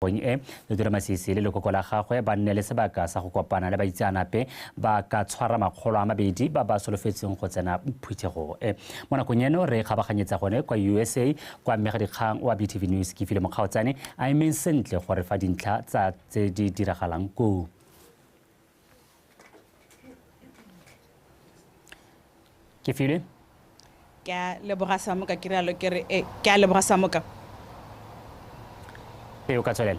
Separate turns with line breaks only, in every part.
E Tautona Masisi le lekoko la gagwe ba nne le sebaka sa go kopana le baitseanape ba ka tshwara 200 ba ba solofetseng go tsena phuthego e. Mo nakong eno re kgabaganyetsa gone kwa USA kwa mmegadikgang wa BTV News Kefilwe Mokgaotsane a emeng sentle gore fa dintlha tsa tse di diragalang koo. Kefilwe?
Ke a leboga Samoka, ke rialo ke re ke a leboga Samoka.
E o ka tswelela.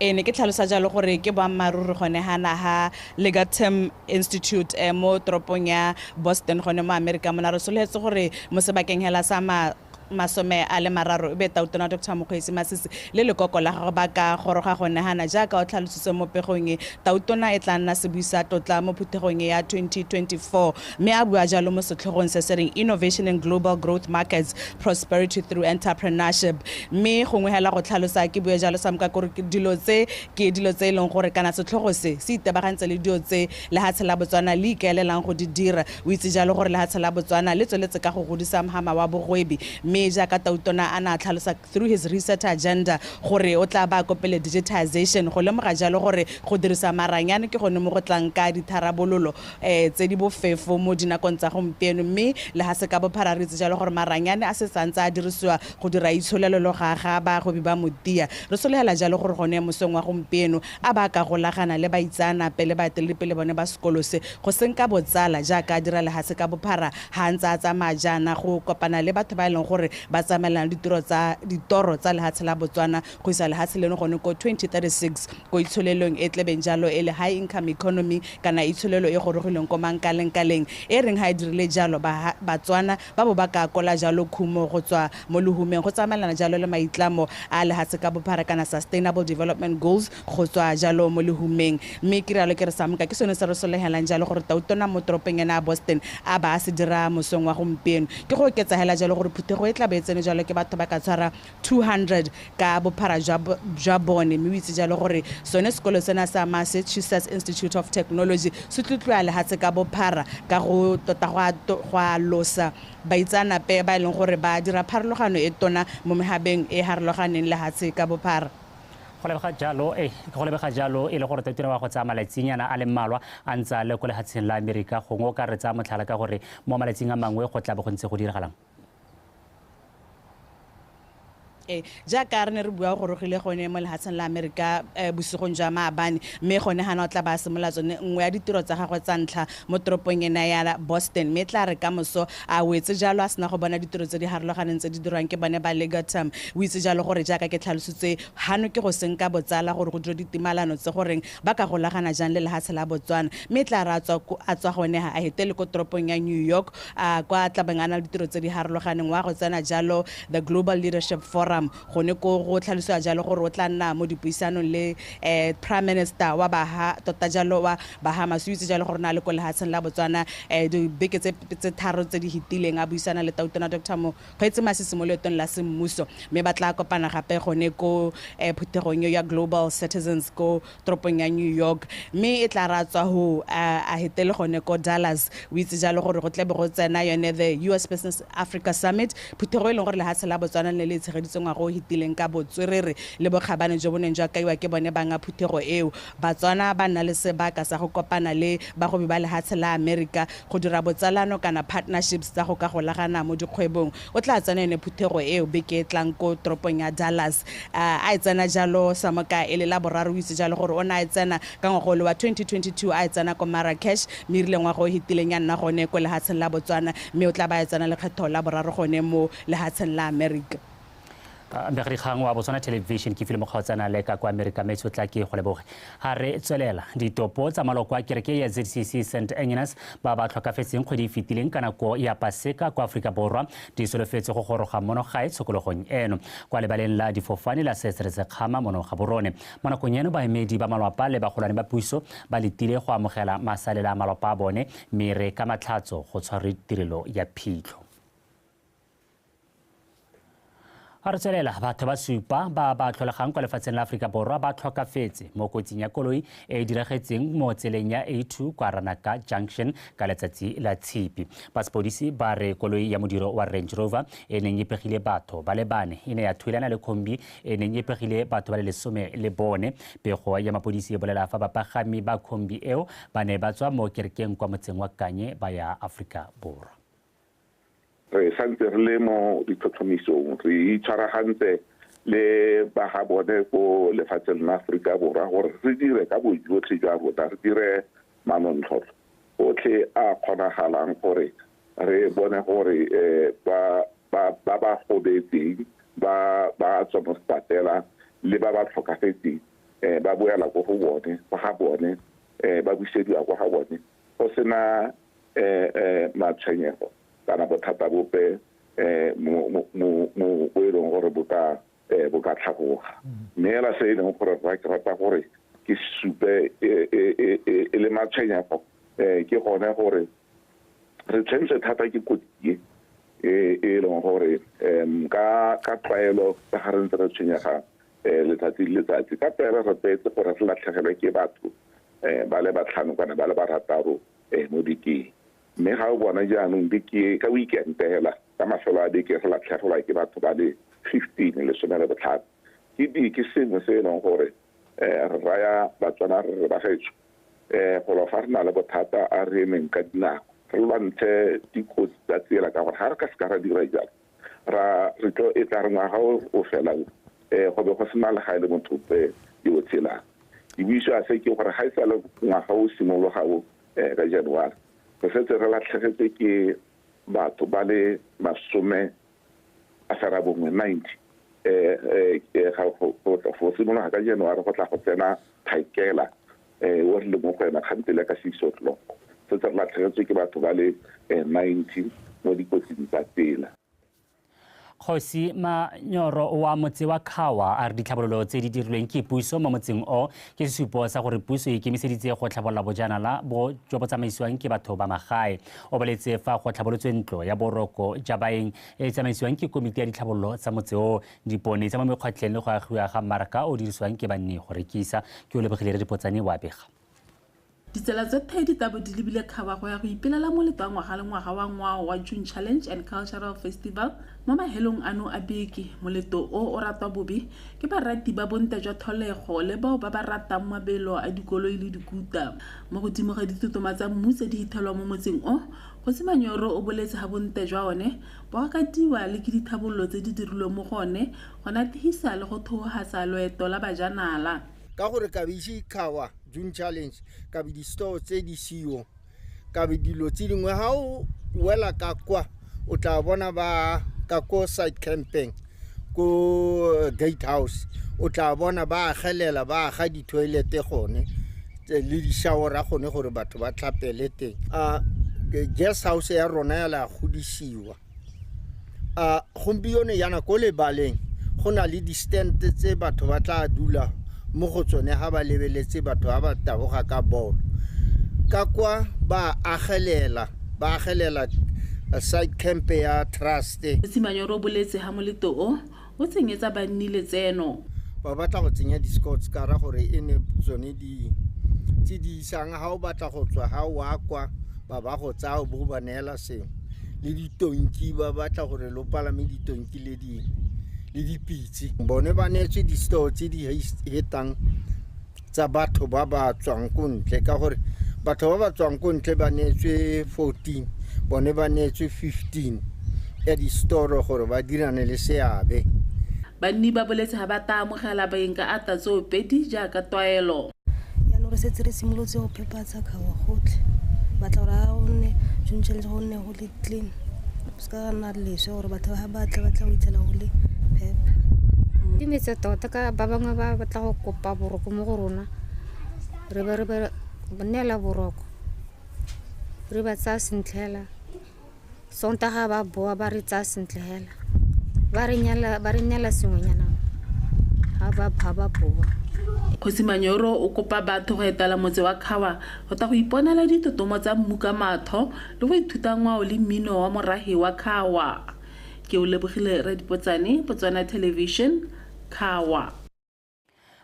E ne ke tlhalosa jalo gore ke boammaaruri gone ga naga Legatum Institute mo toropong ya Boston gone mo America mona re sologetse gore mo sebakeng hela sa 30 e be Tautona Dr Mokgweetsi Masisi le lekoko la gagwe ba ka goroga gone gana jaaka o tlhalositse mo pegong e. Tautona e tla nna sebuisa tlotla mo phuthegong ya 2024 mme a bua jalo mo setlhogong se se reng Innovation in Global Growth Markets, Prosperity Through Entrepreneurship. Mme gongwe hela go tlhalosa ke bue jalo sa moka gore dilo tse ke dilo tse e leng gore kana setlhogo se se itebagantse le dilo tse lehatshe la Botswana le ikaelelang go di dira. O itse jalo gore lehatshe la Botswana le tsweletse ka go godisa mhama wa bogwebi mme jaaka Tautona a na tlhalosa through his research agenda gore o tla ba kopele digitization go lemoga jalo gore go dirisa maranyane ke gone mo go tlang ka ditharabololo tse di bofefo mo dinakong tsa gompieno. Mme le ha se ka bophara re itse jalo gore maranyane a se santse a dirisiwa go dira itsholelo le go aga bagwebi ba motia. Re solegela jalo gore gone mosong wa gompieno a ba ka golagana le baitseanape le baeteledipele bone ba sekolo se go senka botsala jaaka a dira lehatshe ka bophara ha ntse a tsamaya jaana go kopana le batho ba e leng gore ba tsamaelana le ditiro tsa ditoro tsa lehatshe la Botswana go isa lehatshe leno gone ko 2036 ko itsholelong e tlebeng jalo e le high income economy kana itsholelo e gorogileng ko mankalengkaleng e reng ha e dirile jalo Batswana ba bo ba ka kola jalo khumo go tswa mo lehumeng go tsamaelana jalo le maitlamo a lehatshe ka bophara kana Sustainable Development Goals go tswa jalo mo lehumeng. Mme ke rialo ke re Samoka ke sone se re solegelang jalo gore Tautona mo toropong ena ya Boston a ba a se dira mosong wa gompieno ke go oketsa hela jalo gore phuthego e tla be e tsene jalo ke batho ba ka tshwara 200 ka bophara jwa bone. Mme o itse jalo gore sone sekolo sena sa Massachusetts Institute of Technology se tlotliwa lehatshe ka bophara ka go tota go alosa baitseanape ba e leng gore ba dira pharologano e tona mo mehabeng e harologaneng lehatshe ka bophara.
Go lebega jalo e le gore Tautona wa go tsaya malatsinyana a le mmalwa a ntse a le ko lehatsheng la Amerika gongwe o ka re tsaya motlhala ka gore mo malatsing a mangwe go tla bo go ntse go diragalang.
Jaaka re ne re bua gorogile gone mo lehatsheng la Amerika bosigong jwa maabane mme gone gana o tla ba simolola tsone nngwe ya ditiro tsa gagwe tsa ntlha mo toropong ena ya Boston mme tla re ka moso a wetse jalo a sena go bona ditiro tse di harologaneng tse di dirwang ke bone ba Legatum. O itse jalo gore jaaka ke tlhalositse hano ke go senka botsala gore go dire ditumalano tse goreng ba ka golagana jang le lehatshe la Botswana mme tla re a tswa gone ha a hetele ko toropong ya New York kwa tlabeng a na le ditiro tse di harologaneng wa go tsena jalo the Global Leadership Forum gone ko go tlhalosiwa jalo gore o tla nna mo dipuisanong le Prime Minister wa Baha tota jalo wa Bahamas. O itse jalo gore na le ko lehatsheng la Botswana dibeke tse tharo tse di hitileng a buisana le Tautona Dr Mokgweetsi Masisi mo leetong la semmuso mme ba tla kopana gape gone ko phuthegong ya Global Citizens ko toropong ya New York mme e tla ra tswa ho a hetele gone ko Dallas. O itse jalo gore go tlebe go tsena yone the US Business Africa Summit phuthego e leng gore lehatshe la Botswana le le tshegeditse ngwaga o hitileng ka botswerere le bokgabane jo bo neng jwa kaiwa ke bone banga phuthego eo. Batswana ba nna le sebaka sa go kopana le bagwebi ba lehatshe la Amerika go dira botsalano kana partnerships tsa go ka golagana mo dikgwebong. O tla tsena yone phuthego eo beke e tlang ko toropong ya Dallas. A e tsena jalo Samoka e le la boraro. O itse jalo gore o ne a e tsena ka ngwaga wa 2022 a e tsena ko Marrakesh mme e rile ngwaga o hitileng ya nna gone ko lehatsheng la Botswana mme o tla ba e tsena lekgetho la boraro gone mo lehatsheng la Amerika.
Mmegadikgang wa Botswana Television ke file mokgaotsana le ka kwa Amerika mme tla ke go leboge. Ha re tswelela ditopo tsa maloko a kereke ya ZCC St Agnes ba ba tlhokafetseng kgwedi e fetileng ka nako ya Paseka kwa Aforika Borwa di solofetse go goroga mono gae tshokologong eno kwa lebaleng la difofane la Seretse Kgama mono Gaborone. Mo nakong eno baemedi ba malwapa le bagolwane ba puso ba letile go amogela masalela a malwapa a bone mme re ka matlhatso go tshwarwe tirelo ya phitlho. A re tswelela, batho ba supa ba ba tlholegang kwa lefatsheng la Aforika Borwa ba tlhokafetse mo kotsing ya koloi e e diragetseng mo tseleng ya A2 kwa Ranaka Junction ka letsatsi la Tshipi. Ba sepodisi ba re koloi ya modiro wa Range Rover e neng e pegile batho ba le 4 e ne ya thulana le kombi e neng e pegile batho ba le 14. Pego ya mapodisi e bolela fa bapagami ba kombi eo ba ne ba tswa mo kerekeng kwa motseng wa Kanye ba ya Aforika Borwa.
Re santse re le mo ditlhotlhomisong, re itshwaragantse le ba ga bone ko lefatsheng la Aforika Borwa gore re dire ka bojotlhe jwa rona, re dire manontlhotlho otlhe a kgonagalang gore re bone gore ba ba gobetseng ba ba tswa mo sepatela le ba ba tlhokafetseng ba boela ko go bone, kwa ga bone, ba busediwa kwa ga bone go sena matshwenyego kana bothata bope mo e leng gore bo ka tlhagoga. Mme hela se e leng gore ke rata gore ke supe e le matshwenyego ke gone gore re tshwentse thata ke kotsi e leng gore ka tlwaelo ka ga re ntse re tshwenyega letsatsi le letsatsi, ka tlwaelo re tlwaetse gore re latlhegelwe ke batho ba le 5 kana ba le 6 mo bekeng. Mme ga o bona jaanong beke ka weekend hela ka mafelo a beke re latlhegelwa ke batho ba le 15 15. Ke sengwe se e leng gore re raya Batswana re re bagaetsho golo fa re na le bothata a re emeng ka dinako re lwantshe dikotsi tsa tsela, ka gore ga re ka seka ra dira jalo re tlo e tla re ngwaga o fela go be go sena le ga e le motho ope yo o tshelang. Dibuiso a se ke gore ga e sale ngwaga o simologa o ka January re setse re latlhegetse ke batho ba le 90, go simologa ka January go tla go tsena Thaikela o re le mo go ena kgantele ka 6 o'clock, setse re latlhegetswe ke batho ba le 90 mo dikotsing tsa tsela.
Kgosi Manyoro wa motse wa Khawa a re ditlhabololo tse di dirilweng ke puso mo motseng o ke sesupo sa gore puso e ikemiseditse go tlhabolola bojanala bo jo bo tsamaisiwang ke batho ba magae. O boletse fa go tlhabolotswe ntlo ya boroko ja baeng e e tsamaisiwang ke komiti ya ditlhabololo tsa motse o, dipone tsa mo mekgwatlheng le go agiwa ga mmaraka o dirisiwang ke banni go rekisa. Ke o lebogile re Dipotsane wa bega.
Ditsela tsotlhe di tabo di lebile Khawa go ya go ipelela moletlo wa ngwaga le ngwaga wa ngwao wa June Challenge and Cultural Festival mo mahelong ano a beke. Moletlo o o ratwa bobe ke barati ba bontle jwa tlholego le bao ba ba ratang mabelo a dikoloi le dikuta. Mo godimo ga ditotoma tsa mmu tse di hithelwang mo motseng o, Kgosi Manyoro o boletse ga bontle jwa one bo akadiwa le ke dithabololo tse di dirilweng mo go one go natefisa le go thohohatsa loeto la bajanala.
Ka gore ka be ise Khawa June Challenge ka be di-store tse di seo, ka be dilo tse dingwe ga o wela ka kwa o tla bona ba ka ko side camping ko gate house o tla bona ba agelela ba aga di-toilet gone le di-showera gone gore batho ba tlhapele teng. Guest house ya rona ya la godisiwa. Gompieno yana ko lebaleng go na le di-stand tse batho ba tla dula mo go tsone ga ba lebeletse batho ba ba taboga ka bolo. Ka kwa ba agelela side camp ya trust.
Kgosi Manyoro o boletse ha moletlo o o tsenyetsa banni letseno.
Ba batla go tsenya di-sports car gore e ne tsone di tse di isang ga o batla go tswa ga o a kwa ba ba go tsaya bo ba neela sengwe. Le ditonki ba batla gore lo palame ditonki le di le dipitse. Bone ba neetswe di-store tse di hetang tsa batho ba ba tswang ko ntle, ka gore batho ba ba tswang ko ntle ba neetswe 14, bone ba neetswe 15 ya di-store gore ba dirane le seabe.
Banni ba boletse ha ba tla amogela baeng ka ata tsoopedi jaaka tlwaelo.
Jaanong re setse re simolotse go phephatsa Khawa gotlhe, batla gore ga go nne June Challenge go nne go le clean, go seka ga nna leswe gore batho ba batla batla go itsela go le phepa.
Dimetse tota ka ba bangwe ba batla go kopa boroko mo go rona, re be re ba neela boroko, re ba tsaya sentle hela. Sontaga ba boa ba re tsaya sentle hela, ba re neela sengwenyana ha ba boa.
Kgosi Manyoro o kopa batho go etela motse wa Khawa go tla go iponela ditotomo tsa mmu ka matho le go ithuta ngwao le mmino wa morahe wa Khawa. Ke o lebogile Radipotsane, Botswana Television, Khawa.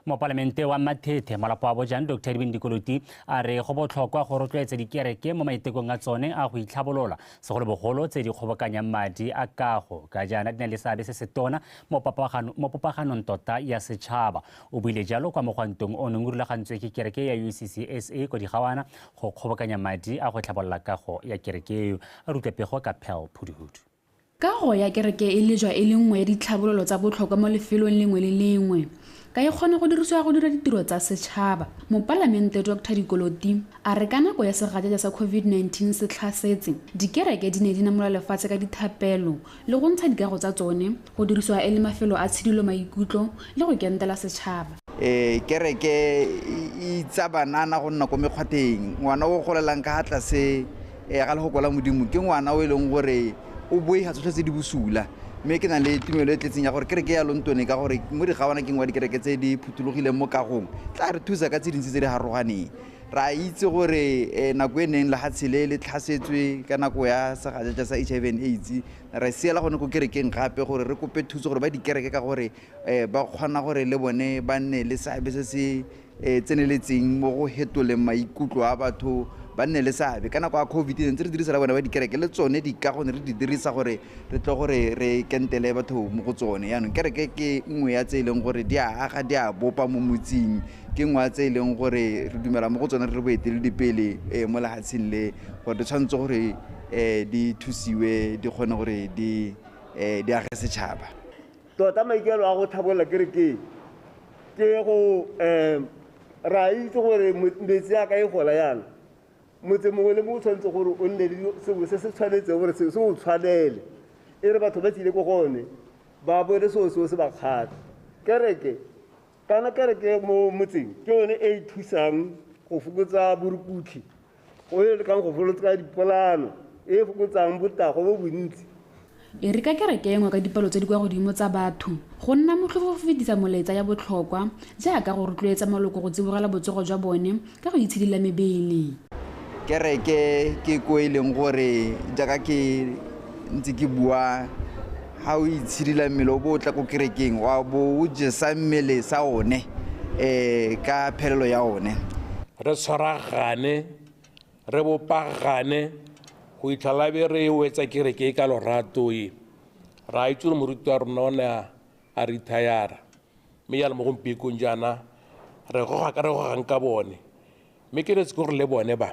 Mopalamente wa Mathethe molapo wa Bojang Dr Edwin Dikoloti a re go botlhokwa go rotloetsa dikereke mo maitekong a tsone a go itlhabolola, segolobogolo tse di kgobokanyang madi a kago, ka jaana di na le seabe se se tona mo popaganong tota ya setšhaba. O buile jalo kwa mogwantong o neng o rulagantswe ke kereke ya UCCSA ko Digawana go kgobokanya madi a go tlhabolola kago ya kereke eo. A re utlwe pego ka Pearl Phuduhudu.
Kago ya kereke e lejwa e le nngwe ya ditlhabololo tsa botlhokwa mo lefelong lengwe le lengwe, ka e kgona go dirisiwa go dira ditiro tsa setšhaba. Mopalamente Dr Dikoloti a re ka nako ya segajaja sa COVID-19 se tlhasetse, dikereke di ne di namola lefatshe ka dithapelo le go ntsha dikago tsa tsone go dirisiwa e le mafelo a tshidilo maikutlo le go kentela setšhaba.
Kereke e itsa banana go nna ko mekgwatheng. Ngwana o golelang ka tlase ga lefoko la Modimo ke ngwana o e leng gore o boiga tsotlhe tse di bosula, mme ke na le tumelo e tletseng ya gore kereke ya Lontone, ka gore mo Digawana ke nngwe ya dikereke tse di phuthologileng mo kagong, tla re thusa ka tse dintsi tse di harologaneng. Re a itse gore nako e neng lefatshe le le tlhasetswe ka nako ya segajaja sa HIV and AIDS, re siela gone ko kerekeng gape gore re kope thuso gore ba dikereke, ka gore ba kgona gore le bone ba nne le seabe se se tseneletseng mo go hetoleng maikutlo a batho, ba nne le seabe. Ka nako ya COVID ne ntse re dirisa le bone ba dikereke, le tsone dikago ne re di dirisa gore re tle gore re kentele batho mo go tsone. Jaanong kereke ke nngwe ya tse e leng gore di a aga, di a bopa mo motseng, ke nngwe ya tse e leng gore re dumela mo go tsone re re boeteledipele mo lefatsheng le, gore di tshwanetse gore di thusiwe, di kgone gore di age setšhaba.
Tota maikaelelo a go tlhabolola kereke ke go re a itse gore metsi a ka e gola yana, motse mongwe le mongwe o tshwanetse gore o nne le sengwe se se tshwanetseng gore se o tshwanele, e re batho ba tsile ko gone ba bone seo seo se ba kgatlha. Kereke kana kereke mo motseng ke yone e e thusang go fokotsa borukutlhi, go e lekang go fokotsa dipolano, e fokotsang botago bo bontsi.
E re ka kereke e nngwe ka dipalo tse di kwa godimo tsa batho, go nna motlhofo go fetisa molaetsa ya botlhokwa jaaka go rotloetsa maloko go tsibogela botsogo jwa bone ka go itshidila mebele.
Kereke ke ko e leng gore jaaka ke ntse ke bua, ha o itshidila mmele o bo o tla ko kerekeng wa bo o jesa mmele sa one ka phelelo ya one.
Re tshwaragane, re bopagane go itlhela be re wetsa kereke e ka lorato e. Re a itse gore moruti wa rona o ne a retire, mme jaanong mo gompiekong jaana re goga ka re gogang ka bone, mme ke letse gore le bone ba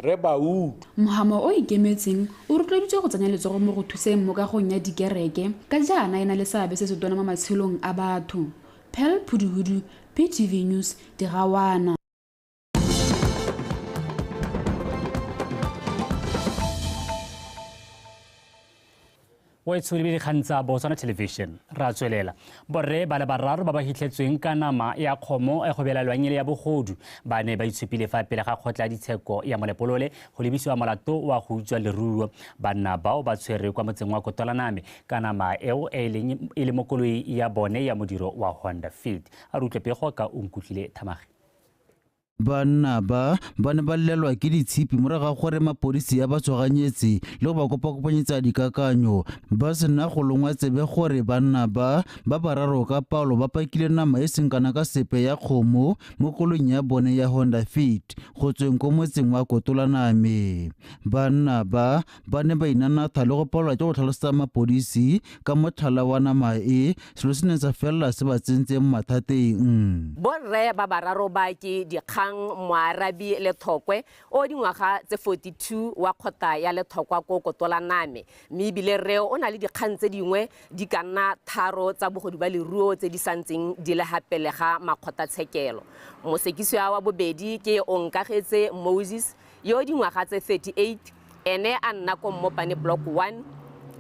re ba utlwe.
Mohama o ikemetseng o rotloeditswe go tsenya letsogo mo go thuseng mo kagong ya dikereke, ka jaana e na le seabe se se tona mo matshelong a batho. Pearl Phuduhudu, PTV News, Digawana.
O e dikgang tsa Botswana Television. Ra tswelela. Borre ba le bararo ba ba hitlhetsweng ka nama ya kgomo e go belalwang e le ya bogodu ba ne ba itshupile fa pele ga kgotla ditsheko ya Molepolole go lebisiwa molato wa go utswa leruo. Banna bao ba tshwerwe kwa motseng wa Kotolaname ka nama eo e le mo koloi ya bone ya modiro wa Honda Fit. A re utlwe pego ka o nkutlwile Thamage.
Banna ba ba ne ba llelwa ke ditshipi morago ga gore mapodisi a ba tshoganyetse le go ba kopakopanyetsa dikakanyo, ba sena go longwa tsebe gore banna ba ba bararo ka palo ba pakile nama e seng kana ka sepe ya kgomo mo koloing ya bone ya Honda Fit go tsweng ko motseng wa Kotolaname. Banna ba ba ne ba inanatha le go palelwa ke go tlhalosetsa mapodisi ka motlhala wa nama e, selo se neng sa felela se ba tsentseng mathateng.
Borre ba bararo ba ke Dikgang Moarabi Lethokwe o dingwaga tse 42 wa kgotla ya Lethokwa ko Kotolaname, mme ebile rre o na le dikgang tse dingwe di ka nna 3 tsa bogodu ba leruo tse di santseng di le gapele ga makgotlatshekelo. Mosekisiwa wa bobedi ke Onkagetse Moses yo dingwaga tse 38, ene a nna ko Mmopane Block 1,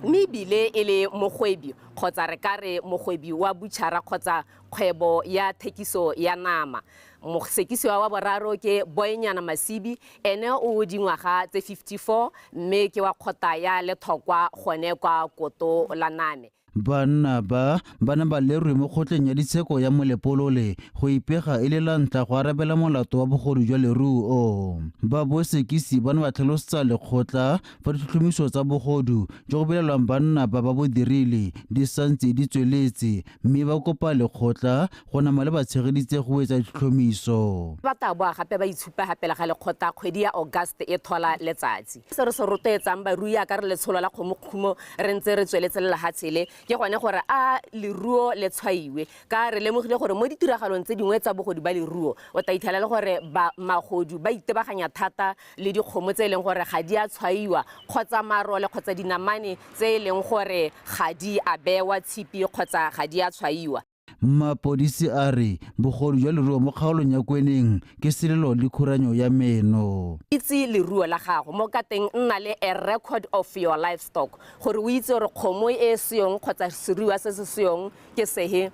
mme ebile e le mogwebi kgotsa re ka re mogwebi wa butšhara kgotsa kgwebo ya thekiso ya nama. Mosekisiwa wa boraro ke Boenyana Masibi, ene o dingwaga tse 54, mme ke wa kgotla ya Lethokwa gone kwa Kotolaname.
Banna ba ba ne ba lerwe mo kgotleng ya ditsheko ya Molepolole go ipega e le la ntlha go arabela molato wa bogodu jwa leruo. Ba bosekisi ba ne ba tlhalosetsa lekgotla fa ditlhotlhomiso tsa bogodu jo go belelwang banna ba ba bo dirile di santse di tsweletse, mme ba kopa lekgotla go nama le ba tshegeditse go etsa ditlhotlhomiso.
Ba tla boa gape ba itshupa gape le ga lekgotla kgwedi ya August e thola letsatsi. Se re se rotloetsang barui ka re letsholo la kgomokhumo re ntse re tsweletse le lehatshe le ke gone gore a leruo le tshwaiwe, ka re lemogile gore mo ditiragalong tse dingwe tsa bogodu ba leruo o tla itlhela le gore magodu ba itebaganya thata le dikgomo tse e leng gore ga di a tshwaiwa kgotsa marole kgotsa dinamane tse e leng gore ga di a bewa tshipi kgotsa ga di a tshwaiwa.
Mapodisi a re bogodu jwa leruo mo kgaolong ya Kweneng ke selelo le khuranyo ya meno.
Itse leruo la gago mo ka teng, nna le a record of your livestock gore o itse gore kgomo e seyong kgotsa seruiwa se se seyong ke sehe,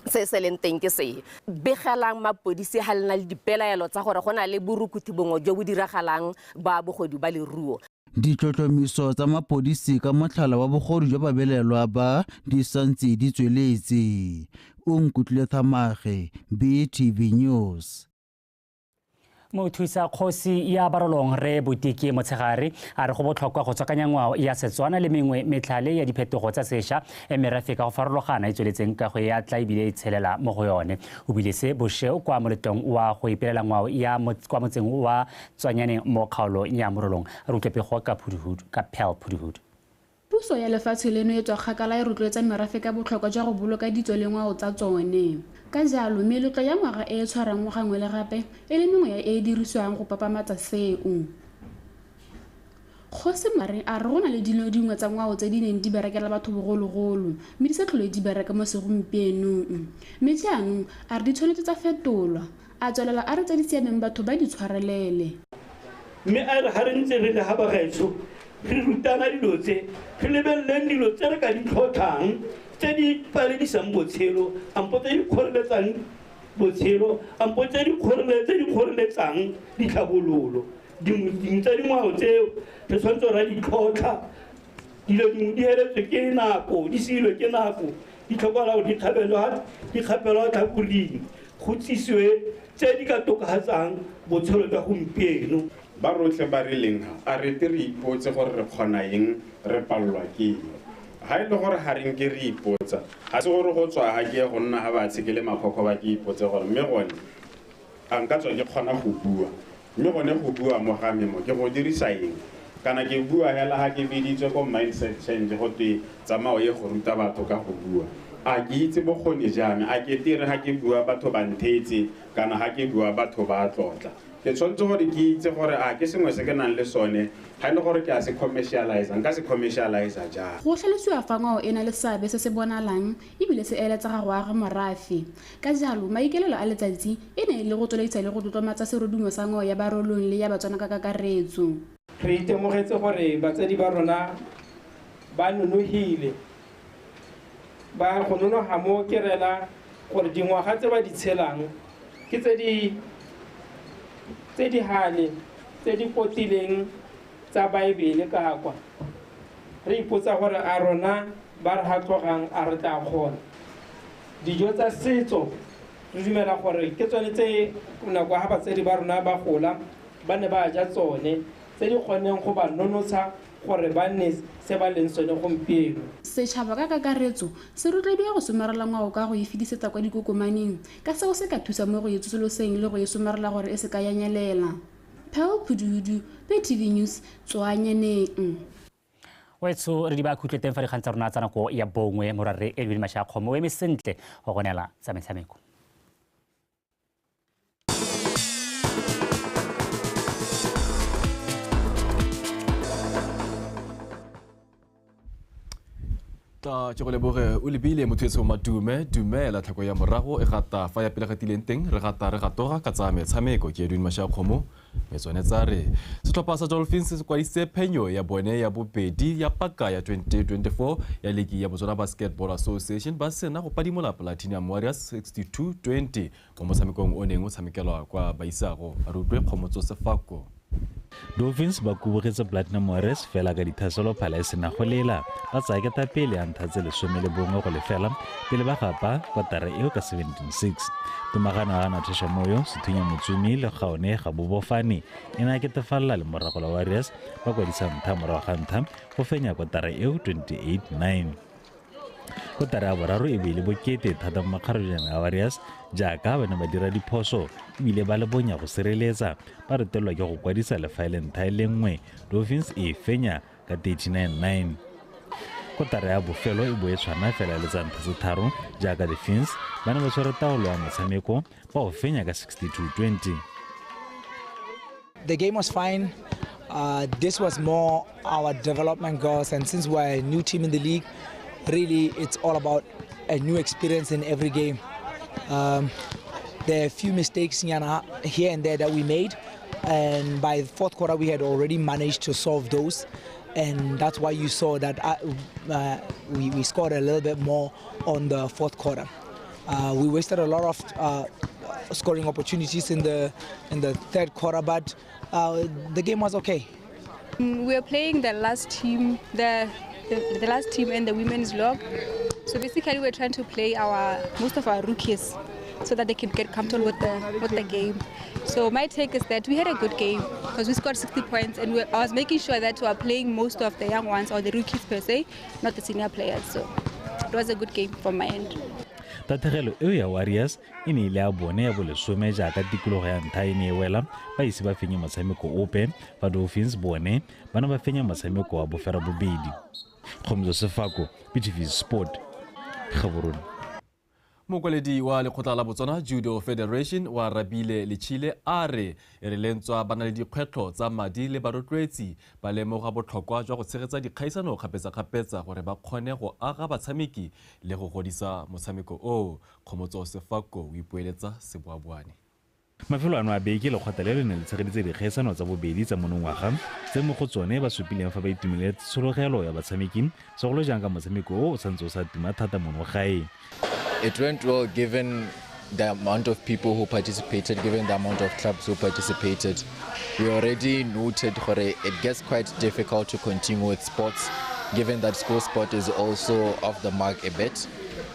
se se leng teng ke sehe. Begelang mapodisi ga le na le dipelaelo tsa gore go na le borukuthi bongwe jo bo diragalang ba bogodu ba leruo.
Ditlhotlhomiso tsa mapodisi ka motlhala wa bogodu jwa babelelwa ba di santse di tsweletse. Onkutlwile Thamage, BTV News.
Mothusa kgosi ya Barolong re Botiki Motshegare a re go botlhokwa go tswakanya ngwao ya Setswana le mengwe metlhale ya diphetogo tsa sešwa e merafe ka go farologana e tsweletseng ka go ya tla ebile e tshelela mo go yone. O bile se bošeo kwa moletlong wa go ipelela ngwao ya kwa motseng wa Tswanyaneng mo kgaolong ya Morolong. Re utlwe pego ka Pearl Phuduhudu.
Puso ya lefatshe leno e tswa kgakala e rotloetsa merafe ka botlhokwa jwa go boloka ditso le ngwao tsa tsone. Ka jalo, meletlo ya ngwaga e e tshwarang gangwe le gape e le mengwe ya e e dirisiwang go papamatsa seo. Kgosi Mare a re go na le dilo dingwe tsa ngwao tse di neng di berekela batho bogologolo, mme di sa tlhole di bereka mo segompienong. Mme jaanong a re di tshwanetse tsa fetolwa, a tswelela a re tse di siameng batho ba di tshwarelele.
Mme a re ga re ntse re le ga bagaetsho re rutana dilo tse, re lebeleleng dilo tse re ka di tlhotlhang tse di paledisang botshelo, ampo tse di kgoreletsang botshelo, ampo tse di kgoreletsang ditlhabololo. Dingwe tsa dingwao tseo re tshwanetse ra di tlhotlha. Dilo dingwe di heletswe ke nako, di siilwe ke nako, di tlhokala gore di kgapelwa tlhakoring, go tsisiwe tse di ka tokafatsang botshelo jwa gompieno.
Ba rotlhe ba re leng a re te re ipotse gore re kgona eng, re palelwa ke eng. Ga e le gore ga re nke re ipotsa, ga se gore go tswa ga ke ye go nna ga batshe ke le makhokho ba ke ipotse gore mme gone a nka tswa ke kgona go bua, mme gone go bua mo ga me mo ke go dirisa eng, kana ke bua hela ga ke biditswe ko mindset change go twe tsamao ye go ruta batho ka go bua. A ke itse bokgoni jame, a ke tere ga ke bua batho ba nthetse kana ga ke bua batho ba tlotla. Ke tshwanetse gore ke itse gore a ke sengwe se ke nang le sone, ga e le gore ke a se commercialize, nka se commercialize jang.
Go tlhalosiwa fa ngwao e na le seabe se se bonalang ebile se eletsa go aga morafe. Ka jalo, maikaelelo a letsatsi e ne e le go tsweledisa le go tlotlomatsa serodumo sa ngwao ya Barolong le ya Batswana ka kakaretso.
Re itemogetse gore batsadi ba rona ba nonogile, ba go nonoga mo ke rela gore dingwaga tse ba di tshelang ke tse di hale, tse di potileng tsa Baebele ka kwa. Re ipotsa gore a rona ba re ha tlogang a re tla kgona. Dijo tsa setso re dumela gore ke tsone tse nako ha batsadi ba rona ba gola ba ne ba ja tsone, tse di kgoneng go ba nonotsha gore ba nne se ba leng sone gompieno.
Setšhaba ka kakaretso se rotloediwa go somarela ngwao ka go e fetisetsa kwa dikokomaneng, ka seo se ka thusa mo go e tsosoloseng le go e somarela gore e se ka ya nyelela. Pearl Phuduhudu, BTV News, Tswanyaneng.
Wetsho re di ba khutle teng fa dikgang tsa rona tsa nako ya bongwe. Morare Edwin Mashakgomo o eme sentle go gonela tsa metshameko.
Tla ke go leboge o lebile motho etsho Madume. Dumela tlhako ya morago e gata fa ya pele gatileng teng re gata re gatoga ka tsa metshameko. Ke Edwin Mashakgomo mme tsone tsa re setlhopha sa Dolphins se kwadisitse phenyo ya bone ya bobedi ya paka ya 2024 ya ligi ya Botswana Basketball Association ba sena go padimola Platinum Warriors 62-20 mo motshamekong o neng o tshamekelwa kwa Baisago. A re utlwe Kgomotso Sefako.
Dolphins ba kubogetse Platinum Warriors fela ka dithaselo phala e sena go lela, ba tsaya ketapele ya ntlha tse 11-0 pele ba gapa kotara eo ka 17-6. Tomagano ya Natasha Moyo, Sethunya Motsumi le Gaone ga Bobofane e ne a ketefalela le morago la Warriors ba kwadisa ntlha morago ga ntlha go fenya kotara eo 28-9. Kotara ya boraro e be e le bokete thata mo makgarejana a Warriors jaaka ba ne ba dira diphoso ebile ba le bonya go sireletsa, ba retelelwa ke go kwadisa lefaele ntlha e le nngwe. Dolphins e fenya ka 39-9. Kotara ya bofelo e bo e tshwana fela le tsa ntlha tse tharo jaaka the Fins ba ne ba tshwere taolo ya motshameko ba o fenya ka 62-20.
The game was fine. This was more our development goals, and since we're a new team in the league, really it's all about a new experience in every game. There are a few mistakes here and there that we made, and by the fourth quarter we had already managed to solve those, and that's why you saw that we scored a little bit more on the fourth quarter. We wasted a lot of scoring opportunities in the third quarter, but the game was okay.
We are playing the last team, the last team in the women's log. So basically, we're trying to play most of our rookies so that they can get comfortable with the game. So my take is that we had a good game because we scored 60 points, and I was making sure that we are playing most of the young ones or the rookies per se, not the senior players. So it was a good game from my end.
Tatlhegelo eo ya Warriors e ne ile ya bone ya bolesome jaaka tikologo ya ntlha e ne e wela ba ise ba fenye motshameko ope, fa Dolphins bone ba ne ba fenya motshameko wa bofera bobedi. Kgomotso Sefako, BTV Sport, Gaborone.
Mokwaledi wa lekgotla la Botswana Judo Federation wa Rabile Lechile a re e re lentswa ba na le dikgwetlho tsa madi le barotloetsi ba lemoga botlhokwa jwa go tshegetsa dikgaisano kgapetsa-kgapetsa gore ba kgone go aga batshameki le go godisa motshameko oo. Kgomotso Sefako o ipoeletsa seboaboane.
Mafelo ano a beke lekgotla le le ne le tshegeditse dikgaisano tsa bobedi tsa monongwaga tse mo go tsone ba supileng fa ba itumeletse tshologelo ya batshameki, segolo jang ka motshameko o o santse o sa tuma thata mono gae.
It went well given the amount of people who participated, given the amount of clubs who participated. We already noted that it gets quite difficult to continue with sports, given that school sport is also off the mark a bit.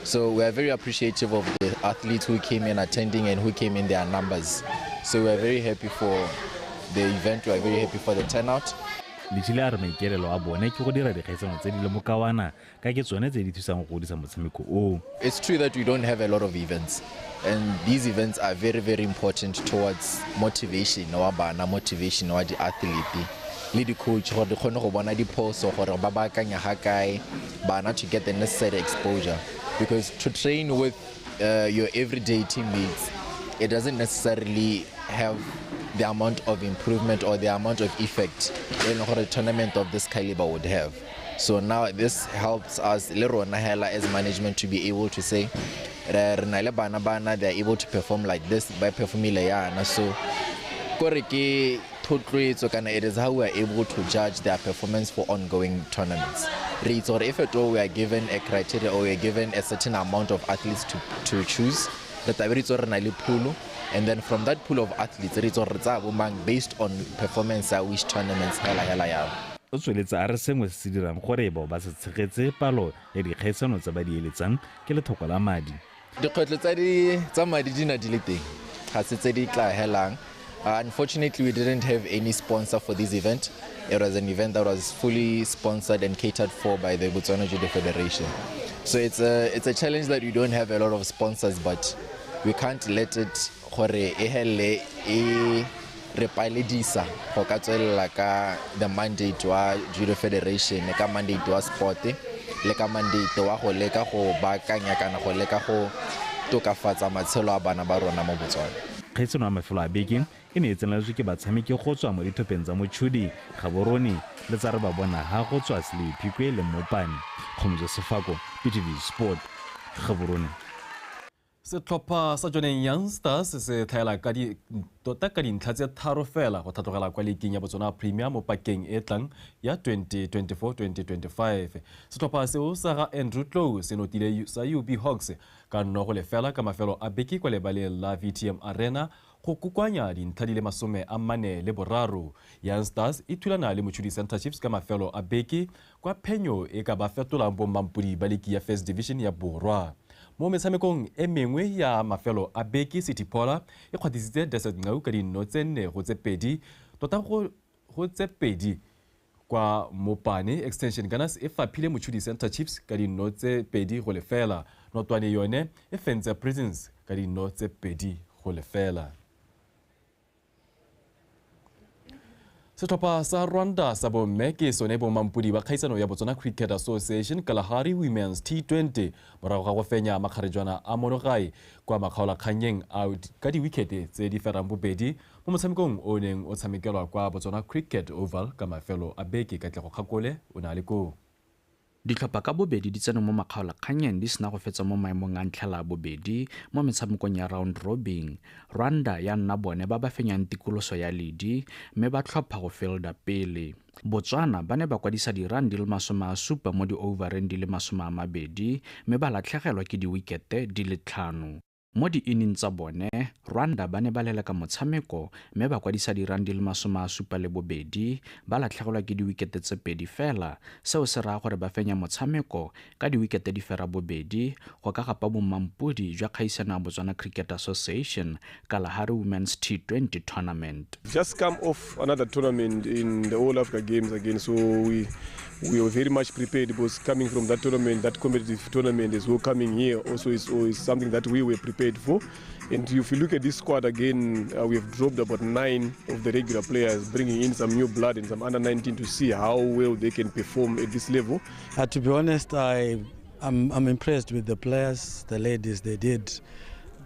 So we are very appreciative of the athletes who came in attending and who came in their numbers. So we are very happy for the event, we are very happy for the turnout.
Lechile a re maikaelelo a bone ke go dira dikgaisano tse di le mokawana ka ke tsone tse di thusang go godisa motshameko oo.
It's true that we don't have a lot of events, and these events are very, very important towards motivation wa bana, motivation wa di-athlete le di-coach gore di kgone go bona diphoso gore ba baakanya ga kae bana to get the necessary exposure. Because to train with your everyday teammates, it doesn't necessarily have the amount of improvement or the amount of effect a tournament of this caliber would have. So now this helps us, le rona hela as management, to be able to say, re na le bana bana, they are able to perform like this by performing yana. So kore ke thotloetso kana it is how we are able to judge their performance for ongoing tournaments. Re itse gore if at all we are given a criteria or we are given a certain amount of athletes to choose, re tla be re itse gore re na le pool, and then from that pool of athletes re itse gore re tsaya bo mang based on performance ya which tournaments hela hela yalo.
O tsweletse a re sengwe se se dirang gore bao ba se tshegetse palo ya dikgaisano tse ba di eletsang ke lethoko la madi.
Dikgwetlho tsa madi di na di le teng, ga se tse di tla helang. Unfortunately, we didn't have any sponsor for this event. It was an event that was fully sponsored and catered for by the Botswana Judo Federation. So it's a challenge that we don't have a lot of sponsors, but we can't let it gore e hele e re paledisa go ka tswelela ka the mandate wa Judo Federation, ka mandate wa sport, le ka mandate wa go leka go baakanya kana go leka go tokafatsa matshelo a bana ba rona mo Botswana.
Kgaisano ya mafelo a beke e ne e tseneletswe ke batshameki go tswa mo dithopeng tsa Mochudi, Gaborone le tsa re ba bona ha go tswa Selephikwe le Mopane. Kgomotso Sefako, BTV Sport, Gaborone.
Setlhopha sa Jwaneng Young Stars se tlhaela ka tota ka dintlha tse tharo fela go tlhatlogela kwa leaking ya Botswana Premier mo pakeng e tlang ya 2024-2025. Setlhopha seo sa ga Andrew Tlou se notile sa UB Hawks ka 0-0 ka mafelo a beke kwa lebaleng la VTM Arena go kokoanya dintlha di le 43. Young Stars e thulana le Mochudi Center Chiefs ka mafelo a beke kwa phenyo e ka ba fetolang bommampodi ba liki ya First Division ya Borwa. Mo metshamekong e mengwe ya mafelo a beke, City Pola e kgwatisitse Desert Ngau ka dinno tse 4-2 tota go tse 2 kwa Mopane. Extension Gunners e faphile Mochudi Center Chiefs ka dinno tse 2-0. Notwane yone e fentse Prisons ka dinno tse 2-0. Setlhopha sa Rwanda sa bomme ke sone bommampodi ba kgaisano ya Botswana Cricket Association Kalahari Women's T20 morago ga go fenya makgarejwana a monogae kwa makgaolakgannyeng a ka diwikete tse di ferang bobedi mo motshamekong o neng o tshamekelwa kwa Botswana Cricket Oval ka mafelo a beke. Katlego Kgakole o ne a le koo.
Ditlhopha ka bobedi di tsene mo makgaolakgannyeng di sena go fetsa mo maemong a ntlha la bobedi mo metshamekong ya round robin. Rwanda ya nna bone ba ba fenyang tikoloso ya ledi mme ba tlhopha go fielda pele. Botswana ba ne ba kwadisa di-run di le 70 mo di-overeng di le 20 mme ba latlhegelwa ke diwikete di le 5. Mo di-inning tsa bone, Rwanda ba ne ba leleka motshameko mme ba kwadisa di-run di le 72, ba latlhegelwa ke diwikete tse 2 fela. Seo se raya gore ba fenya motshameko ka diwikete di fera bobedi go ka gapa bommampodi jwa kgaisano ya Botswana Cricket Association Kalahari Women's T20 Tournament.
Just come off another tournament in the All Africa Games again, so we were very much prepared because coming from that tournament, that competitive tournament as well, coming here also is something that we were prepared for. And if you look at this squad again, we have dropped about 9 of the regular players, bringing in some new blood and some under 19 to see how well they can perform at this level.
To be honest, I'm impressed with the players, the ladies. They did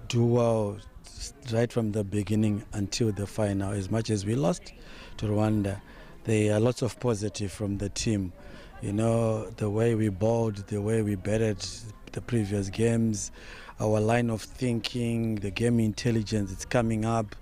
do well right from the beginning until the final. As much as we lost to Rwanda, there are lots of positive from the team. You know, the way we bowled, the way we batted the previous games, our line of thinking, the game intelligence, it's coming up,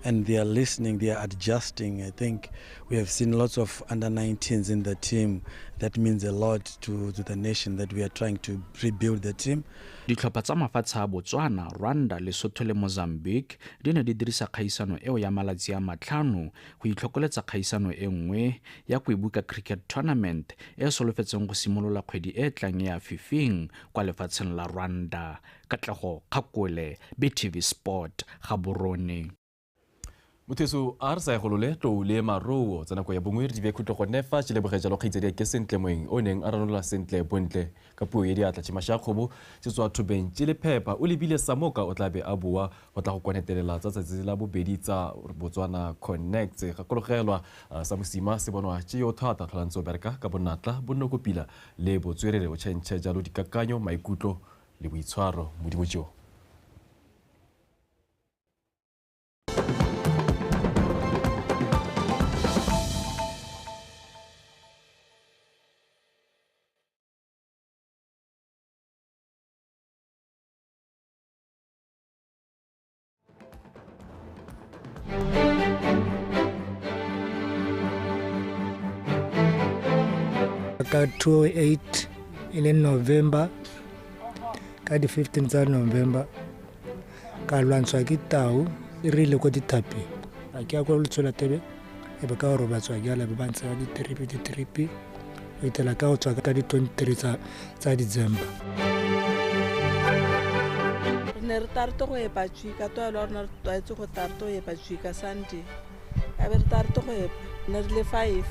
and they are listening, they are adjusting. I think we have seen lots of under 19s in the team. That means a lot to the nation that we are trying to rebuild the team.
Ditlhopha tsa mafatshe a Botswana, Rwanda, Lesotho le Mozambique di ne di dirisa kgaisano eo ya malatsi a 5 go itlhokoletsa kgaisano e nngwe ya Kwebuka Cricket Tournament e solofetseng go simolola kgwedi e tlang ya 15 kwa lefatsheng la Rwanda. Katlego Kgakole, BTV Sport, Gaborone.
Motheso a re sa e golole tlou le maroo tsa nako ya bongwe re di be khutlo gone fa tše leboge jalo kgaitsedi ke Sentle Moeng o neng a ranola sentle bontle ka puo e diatla tšhimasha kgobo se tswa thobeng tše le phepa o lebile Samoka o tla be a boa go tla go konetelela tsa tsatsi la bobedi tsa Botswana Connect. Gakologelwa sa mosima se bonwa tše yo thata tlholantse o bereka ka bonatla bonnokopila le botswerere o tšhentšhe jalo dikakanyo maikutlo le boitshwaro. Modimo tšeo.
Ka 2008 e leng November, ka di 15 tsa November, ka lwantshwa ke tau e rile ko dithapeng. A ke ya kwa Letsholathebe e be ka robatswa ke ala be ba ntsha ditripi go itela ka go tswa ka di 23 tsa December.
Re ne re tarte go epa tšhika, tlwaelo ya rona re tlwaetse go tarte go epa tšhika Sunday. A be re tarte go epa, ne re le 5.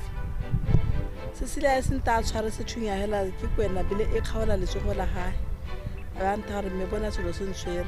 Cecilia e sentse a tshware sethunya hela ke kwena bile e kgaola letsogo la hae. A ba ntha gore mme bona selo se ntshwere.